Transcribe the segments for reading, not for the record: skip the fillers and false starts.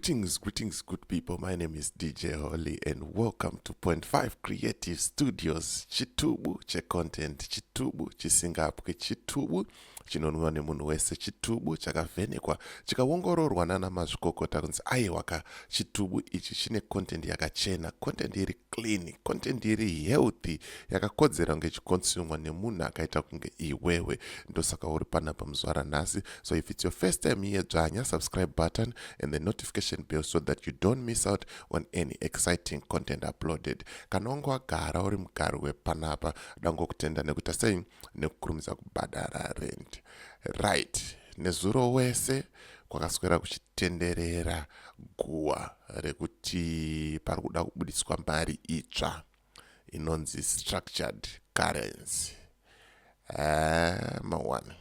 Greetings, greetings, good people. My name is DJ Holly, and welcome to Point 5 Creative Studios. Chitubu checontent, chitubu chisingapwi, chitubu chinonwiwa nemunhu wese, chitubu chakavhenekwa chikaongororwa nana mazvikokota kunzi aiwa ka, chitubu ichi chine content yakachena, content iri clean, content iri healthy, yakakodzera kunge ichiconsumwa nemunhu akaita kunge iwewe. Ndosaka uri panapa muzuva ranhasi. So if it's your first time here, dzvanya subscribe button and the notification bell so that you don't miss out on any exciting content uploaded. Kana wange wagara uri mugari wepanapa, dangokutenda nekuita sei, nekukurumidza kubhadhara rent. Right, nezuro wese kwakaswera kuchitenderera guwa rekuti pari kuda kubudiswa mari itsva inonzi structured currency. Mawani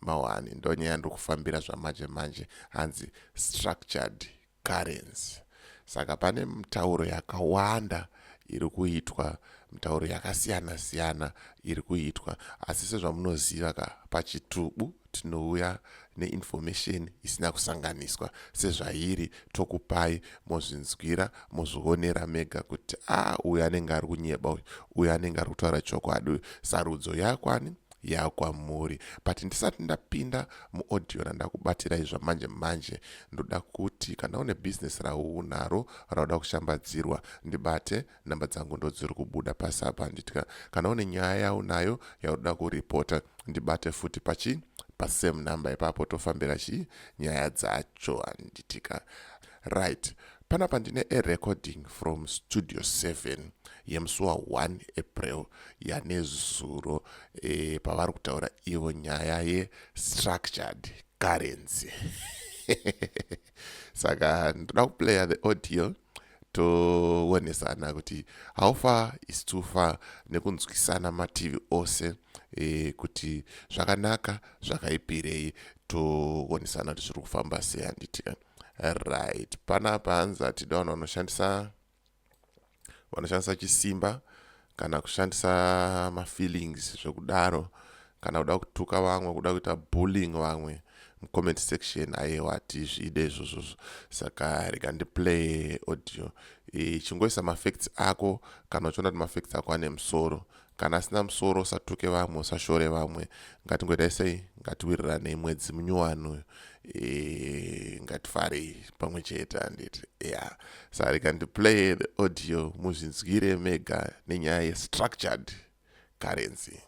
mawani, ndonyaya ndiri kufambira zvamanje manje, hanzi structured currency. Saka pane mitauro yakawanda iri kuitwa, mitauro yakasiyana siyana iri kuitwa, asi sezvamunoziva ka, pachitubu tinouya neinformation isina kusanganiswa, sezvairi, tokupai mozvinzwira, mozvionera mega kuti a, uyu anenge ari kunyeba, uyu, uyu anenge ari kutaura chokwadi uyu. Sarudzo yakwani yakwamuri. But ndisati ndapinda muaudio randakubatirai zvamanje manje, ndoda kuti kana une bhizinesi raunaro rauda kushambadzirwa, ndibate. Namba dzangu ndo dziri kubuda pasi apa, handitya. Kana une nyaya yaunayo yaunoda kuripota, ndibate futi pachi pasame number ipapo, tofambira chi nyaya dzacho, handitika? Right, panapa ndine arecording from Studio 7 yemusi wa1 April yanezuro, pavari kutaura ivo nyaya yestructured currency. Saka ndoda kuplaya the audio, toonesana kuti how far is too far, nekunzwisana mativi ose, kuti zvakanaka zvakaipirei, toonesana kuti zviri kufamba sei, handiti? Right, panapa hanzi hatida vanhu vanoshandisa chisimba kana kushandisa mafeelings zvekudaro, kana kuda kutuka vamwe, kuda kuita bullying vamwe mucomment section. Aiwa, tizvide izvozvozvo. Saka rega ndiplay audio. Chingoisa mafacts ako kana uchiona kuti mafacts ako ane musoro. Kana asina musoro, usatuke vamwe, usashore vamwe. Ngatingoitai sei, ngatiwiriranei. Mwedzi munyowani, ngatifarei pamwe chete, handiti? Ya, saka rega ndiplay the audio, muzvinzwire mega nenyaya yestructured currency.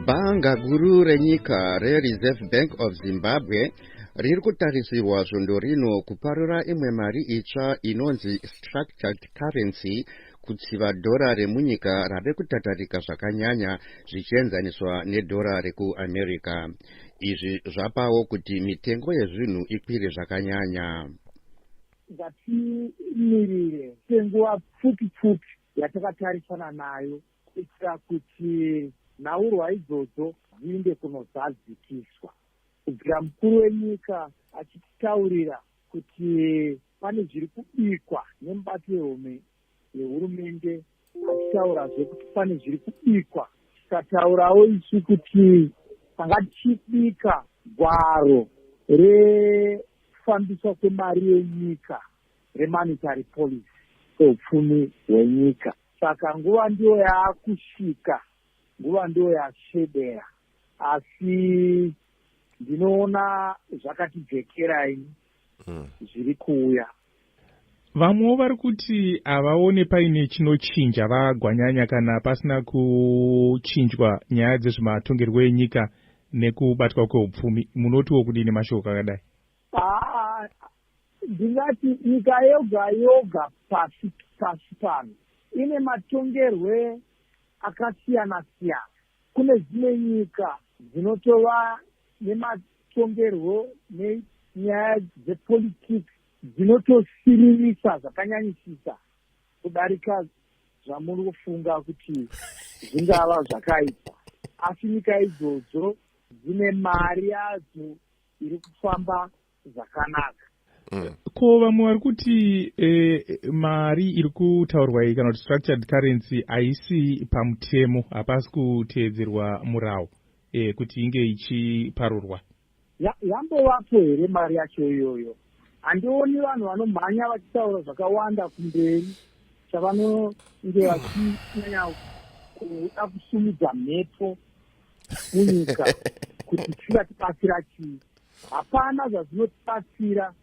Bhanga guru renyika reReserve Bank of Zimbabwe riri kutarisirwa svondo rino kuparura imwe mari itsva inonzi structured currency, kutsiva dhora remunyika rave kutatarika zvakanyanya zvichienzaniswa nedhora rekuAmerica. Izvi zvapawo kuti mitengo yezvinhu ikwire zvakanyanya. Ngatimirire senguva pfupi pfupi yatakatarisana nayo kuitira kuti nhaurwa idzodzo dziinde kunozadzikiswa. Kubvira mukuru wenyika achititaurira kuti pane zviri kubikwa nemubati wehomwe yehurumende, achitaurazve kuti pane zviri kubikwa, tikataurawo isu kuti tanga tichibika gwaro rekufambiswa kwemari yenyika, remonetary policy kweupfumi hwenyika. Saka nguva ndiyo yaakusvika, nguva ndiyo yasvedera, asi ndinoona zvakatijekerai zviri kuuya. Vamwewo vari kuti havaone paine chinochinja, VaGwanyanya, kana pasina kuchinjwa nyaya dzezvematongerwo enyika nekubatwa kweupfumi. Munotiwo kudini mashoko akadai? Aa, ndingati nyika yoga yoga pasi pano ine matongerwe akasiyana siyana. Kune dzimwe nyika dzinotova nematongerwo nenyaya dzepolitiki dzinotosiririsa zvakanyanyisisa kudarika zvamuri kufunga kuti zvingava zvakaita, asi nyika idzodzo dzine mari yadzo iri kufamba zvakanaka. Ko vamwe vari kuti mari iri kutaurwa iyi, kana kuti structured currency, haisi pamutemo, hapasi kuteedzerwa murau kuti inge ichiparurwa? Yambovapo here mari yacho iyoyo? Handioni vanhu vanomhanya vachitaura zvakawanda kumberi chavanonge vachinyanya kuda kusumudza mhepo munyika kuti chingatibatsira chii. Hapana zvazvinotibatsira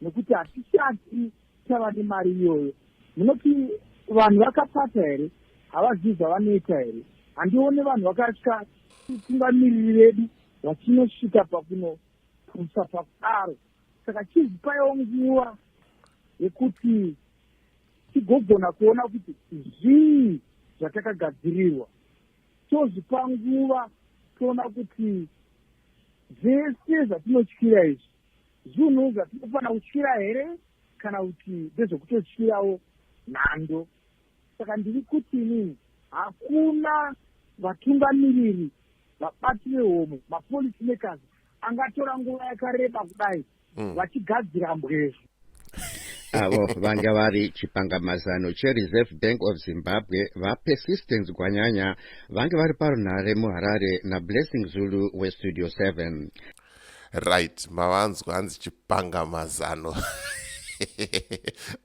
nekuti hatisati tava nemari iyoyo. Munoti vanhu vakapata here? Havazivi zvavanoita here? Handioni vanhu vakasvika tungamiriri vedu vachinosvika pakunopusa pakudaro. Saka chizvipaiwo nguva yekuti tigogona kuona kuti zvii zvatakagadzirirwa, tozvipa nguva toona kuti zvese zvatinotyira izvi zvinhu zvatinofanira kutyira here kana kuti ndezvekutotyirawo nhando. Saka ndiri kuti inini hakuna vatungamiriri, vabati vehomwe, mapolicy makers angatora nguva yakareba kudai vachigadzira mbwezvo. Avo vanga vari chipangamazano cheReserve Bank of Zimbabwe, vaPersistence Gwanyanya, vange vari parunhare muHarare naBlessing Zulu weStudio 7. Right, mavanzwa, hanzi chipangamazano,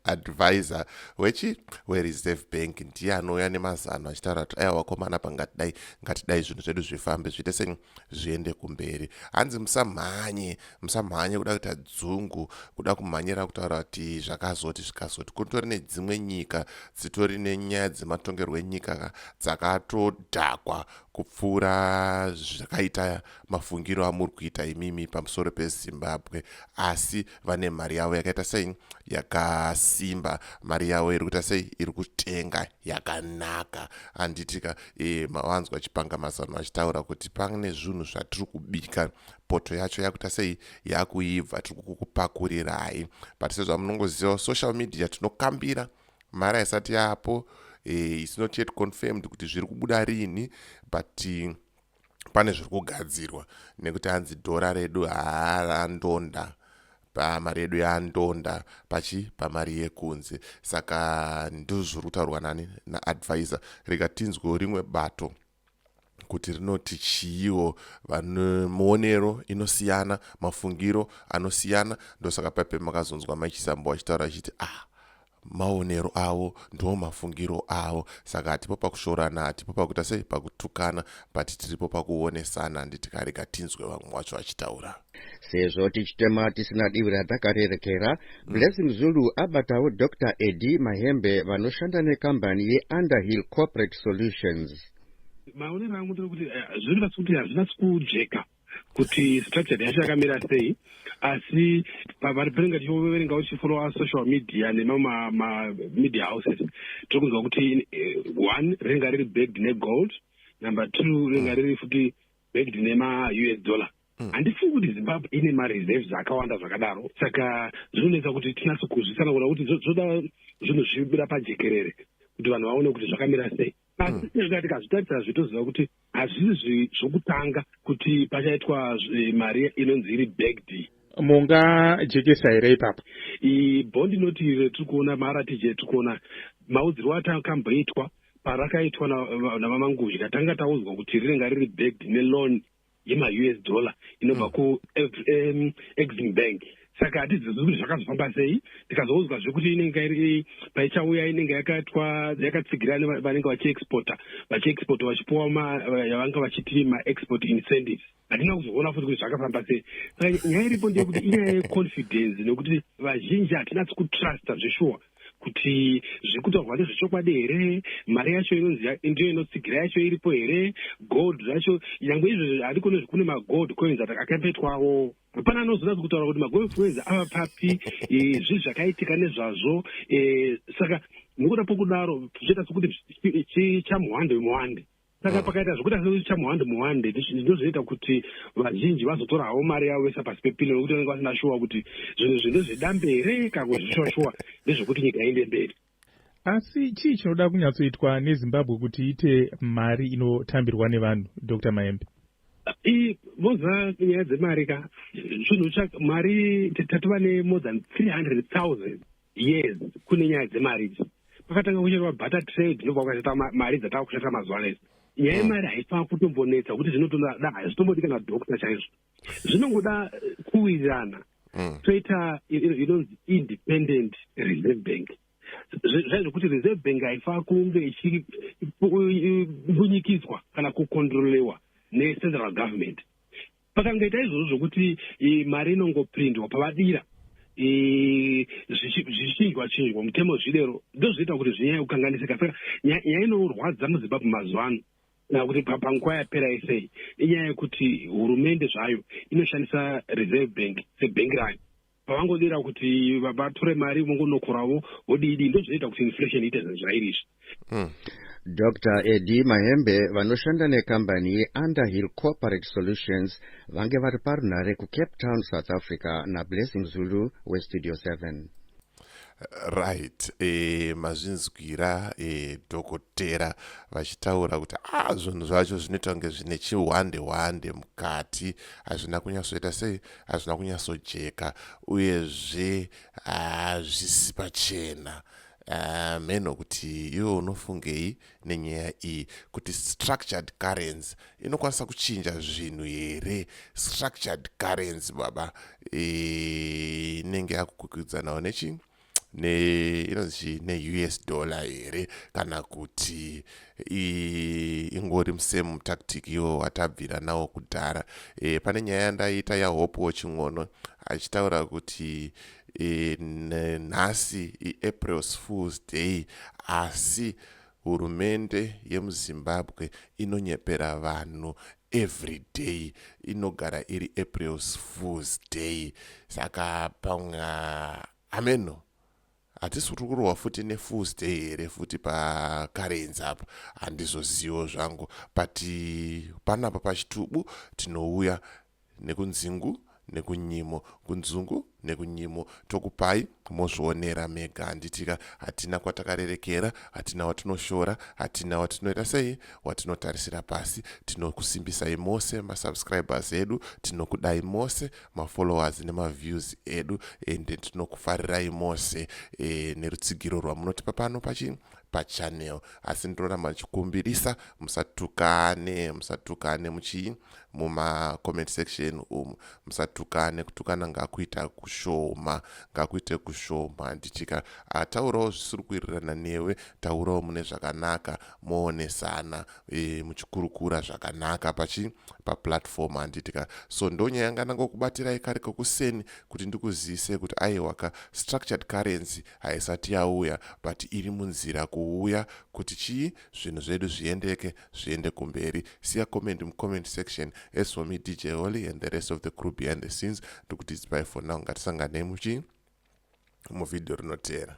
advisor wechi weReserve Bank, ndiye anouya nemazano achitaura kuti aiwa vakomana, pangatidai ngatidai zvinhu zvedu zvifambe, zviite sei, zviende kumberi. Hanzi musamhanye, musamhanye kuda kuita dzungu, kuda kumhanyira kutaura kuti zvakazoti zvikazoti. Kutori nedzimwe nyika dzitori nenyaya dzematongerwo enyika dzakatodhakwa kupfuura zvakaita mafungiro amuri kuita imimi pamusoro peZimbabwe, asi vane mari yavo yakaita sei, yakasimba. Mari yavo iri kuita sei, iri kutenga yakanaka, handitika? Mawanzwa chipanga mazano achitaura kuti pane zvinhu zvatiri kubika, poto yacho yakuita sei, yakuibva, tiri kukupakurirai. But sezvamunongoziva, social media tinokambira mari haisati yapo. It's not yet confirmed kuti zviri kubuda rini, but pane zviri kugadzirwa nekuti hanzi dhora redu haarandonda, pamari yedu yandonda pachi pamari yekunze. Saka ndozviri kutaurwa nani, naadvisor. Rega tinzwewo rimwe bato kuti rinoti chiiwo. Vane muonero inosiyana, mafungiro anosiyana. Ndosaka paipe makazonzwa Maichisambo vachitaura achiti, ah, maonero avo ndo mafungiro avo. Saka hatipo pakushorana, hatipo pakuita sei, pakutukana, but tiripo pakuonesana, handiti? Karega tinzwe vamwe vacho vachitaura. Sezvo tichitema tisina divi ratakarerekera, Blessing Zulu abatawo Dr Eddie Mahembe vanoshanda nekambani yeUnderhill Corporate Solutions. Maonero angu ndekuti zvinoratidza kuti hazvinatsi kujeka kuti structure yacho yakamira sei, asi pavanenge tichiverenga, uchifollowa social media nemamwe mamedia houses, tiri kunzwa kuti one, rinenge riri backed negold, number two, rinenge riri futi backed nema-US dollar. Handifungi kuti Zimbabwe ine mareserves akawanda zvakadaro, saka zvinonetsa kuti tinatso kuzvitsanangura kuti zvoda zvinhu zvibuda pajekerere kuti vanhu vaone kuti zvakamira sei. Asi tikazvitarisa zvitoziva kuti hazvisi zvokutanga kuti pachaitwa mari inonzi iri backed. Mungajekesa here ipapo? Bond note tiri kuona, maRTG tiri kuona, maudzirwo atakamboitwa parakaitwa navaMangudya, tanga taudzwa kuti rinenge riri backed neloan yemaUS dollar inobva kuExim Bank. Saka hatizivi kuti zvakazofamba sei. Tikazoudzwazve kuti inenge iri paichauya inenge yakaitwa yakatsigira vanenge vachiexporta, vachiexporta vachipuwa yavanga vachiti maexport incentives. Hatina kuzoona futi kuti zvakafamba sei. Saka nyaya iripo ndeyekuti inyaya yeconfidence, nekuti vazhinji hatinatsi kutrusta zveshuwa kuti zviri kutaurwa ndezvechokwadi here, mari yacho inonzi ndiyo inotsigira yacho iripo here, gold racho. Nyange izvozvo handikone, kune magold coins akamboitwawo, hapana anozonatsa kutaura kuti magold coins ava papi, zvii zvakaitika nezvazvo. Saka nokuda pokudaro zvichiita sekuti chamuhwande muwande. Saka pakaita zvokuita sekuti chamuhwande muwande, ndozvinoita kuti vazhinji vazotora havo mari yavo voisa pasi pepilo, nokuti vanenge vasina shuwa kuti zvinhu izvi ndezvedambe here kana kuti zvishuwa ndezvekuti nyika iende mberi. Asi chii chinoda kunyatsoitwa neZimbabwe kuti iite mari inotambirwa nevanhu, Dr Mahembe? Moziva nyaya dzemari ka, zvinhu mari tatova nemore than 300,000 years kune nyaya dzemari idzi. Pakatanga kushandwa barter trade, ndobva kwakaita mari dzatava kushandisa mazuva ano idzi. Nyaya yemari haifaa kutombonetsa, kuti zvinotoda, hazvitombodi kana doctor chaizvo, zvinongoda kuwirirana. Toita inonzi independent Reserve Bank, zvai zvokuti Reserve Bank haifanira kunge ichimbunyikidzwa kana kucontrolewa necentral government. Pakangoita izvozvo zvokuti mari inongoprindwa pavadira, zvichinjwa chinjwa mutemo zvidero, ndozvinoita kuti zvinyanye kukanganisika. Saka nyaya inorwadza muZimbabwe mazuva ano, kana kuti panguva yapera isei, inyaya yekuti hurumende zvayo inoshandisa Reserve Bank sebhengi rayo. Pavangodira kuti vatore mari, vongonokoravo, vodii, ndozvinoita kuti inflation iite zvairi izvi. Dr Eddie Mahembe, vanoshanda nekambani yeUnderhill Corporate Solutions, vange vari parunhare kuCape Town, South Africa, naBlessing Zulu weStudio 7. Right, mazvinzwira dhokotera vachitaura kuti a zvinhu zvacho zvinoita kunge zvine chihwande hwande mukati, hazvina kunyatsoita sei, hazvina kunyatsojeka, uyezve hazvisi pachena. Mheno kuti iwe unofungei nenyaya iyi, kuti structured currency inokwanisa kuchinja zvinhu here? Structured currency, baba, inenge yakukwikwidzanawo nechi inonzi neUS dollar here, kana kuti ingori musame tactic iwo watabvira nawo kudhara? Pane nyaya yandaita yaHopewo Ching'ono achitaura kuti nhasi iApril Fools Day, asi hurumende yemuZimbabwe inonyepera vanhu every day, inogara iri April Fools Day. Saka pamwe ameno hatisi kuri kurohwa futi nefools day here futi pacurrency apa? Handizozivo zvangu, but panapa pachitubu tinouya nekunzingu nekunyimo, kunzungu nekunyimo, tokupai mozvionera mega, handitika? Hatina kwatakarerekera, hatina watinoshora, hatina watinoita sei, watinotarisira pasi. Tinokusimbisai mose masubscribers edu, tinokudai mose mafollowers nemaviews edu, ende tinokufarirai mose nerutsigiro rwamunotipa pano pachi pachannel. Asi ndinoramba ndichikumbirisa, musatukane, musatukane muchii mumacomment section umu, musatukane. Kutukana ngakuita kushoma, ngakuite kushoma, handitika? Taurawo zvisiri kuwirirana newe, taurawo mune zvakanaka, moonesana muchikurukura zvakanaka pachi paplatform, handitika? So ndonyaya yanga ndangokubatirai kare kekuseni kuti ndikuzivise kuti aiwaka, structured currency haisati yauya, but iri munzira kuuya kuti chii, zvinhu zvedu zviendeke, zviende kumberi. Siya comment mucomment section. As for me, DJ Holly, and the rest of the crew behind the scenes, ndikuti it's bye for now. Ngatisanganei muchi muvhidhiyo rinoteera.